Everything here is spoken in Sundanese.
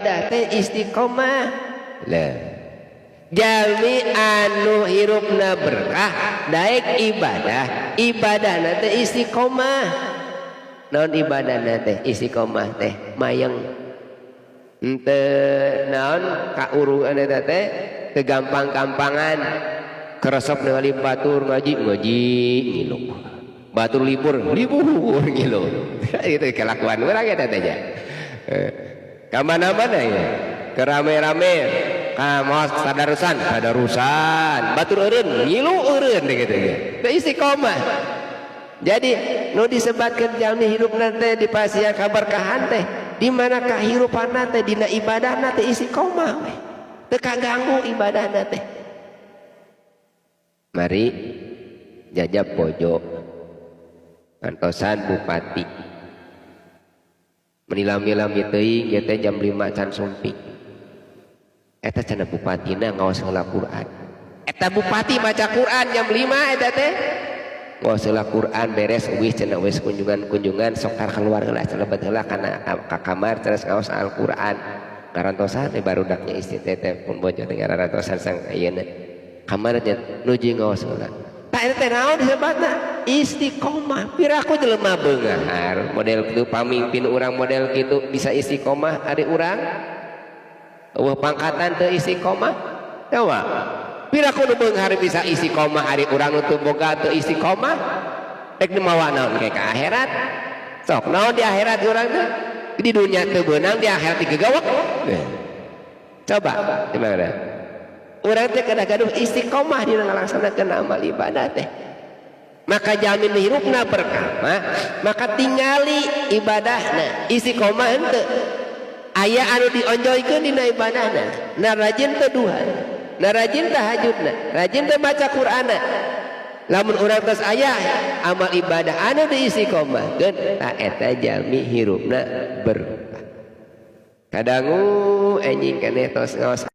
Teh istiqomah lah. Jalmi anu hirupna berkah daek ibadah, ibadah teh istiqomah. Naon ibadah teh istiqomah teh? Mayeng henteu naon kaurungan eta teh, teu gampang-gampangan keresep ningali batur ngaji, ngaji ngilu, batur libur, libur ngilu. Itu kelakuan urang eta teh nya. Ka mana-mana ya, kerame-rame ka maos tadarusan, tadarusan, batur eureun, ngilu eureun gitu ya. Teu istiqomah. Jadi nu disebatkeun jalmi hirupna teh dipasihan kaberkahan teh di mana kahirupanna teh dina ibadahna teh istiqomah we, teu kaganggu ibadahna teh. Mari jajab bojo kantosan bupati meni lami-lami teuing ieu teh, jam 5 can sumping. Eta cenah bupatina ngaos heula Quran. Eta bupati maca Quran jam 5 eta teh, ngaos heula Quran beres, wis cenah, wis kunjungan-kunjungan, sok tar keluar heula, lebet heula kana ka kamar terus ngaos Al-Quran. Ngarantosan teh barudaknya, istri teh teh pun bojo teh ngarantosan sang ayeuna kamarnya nuju ngaos heula. Tah, eta teh naon disebutna? Istiqomah. Piraku jelema beunghar model kitu, pamimpin urang model kitu bisa istiqomah, ari urang euweuh pangkatan teu istiqomah. Coba, piraku nu beunghar bisa istiqomah, ari urang nu teu boga teu istiqomah, rek mawa naon ke ka akhirat? Sok, naon di akhirat urang teh? Di dunia teu beunang, di akhirat digegawek. Coba gimana? Urang teh kada gaduh istiqomah dina ngalaksanakeun amal ibadah teh. Maka jamin hirupna berkah mah, maka tingali ibadahna istiqomah henteu, aya anu dionjoykeun dina ibadahna. Nah, rajin teu duha na, rajin tahajudna, rajin teu baca Qur'anna? Lamun urang tos aya amal ibadah anu diistiqomahkeun, tah eta jalmi hirupna berkah. Kadangu enjing keneh tos ngaos.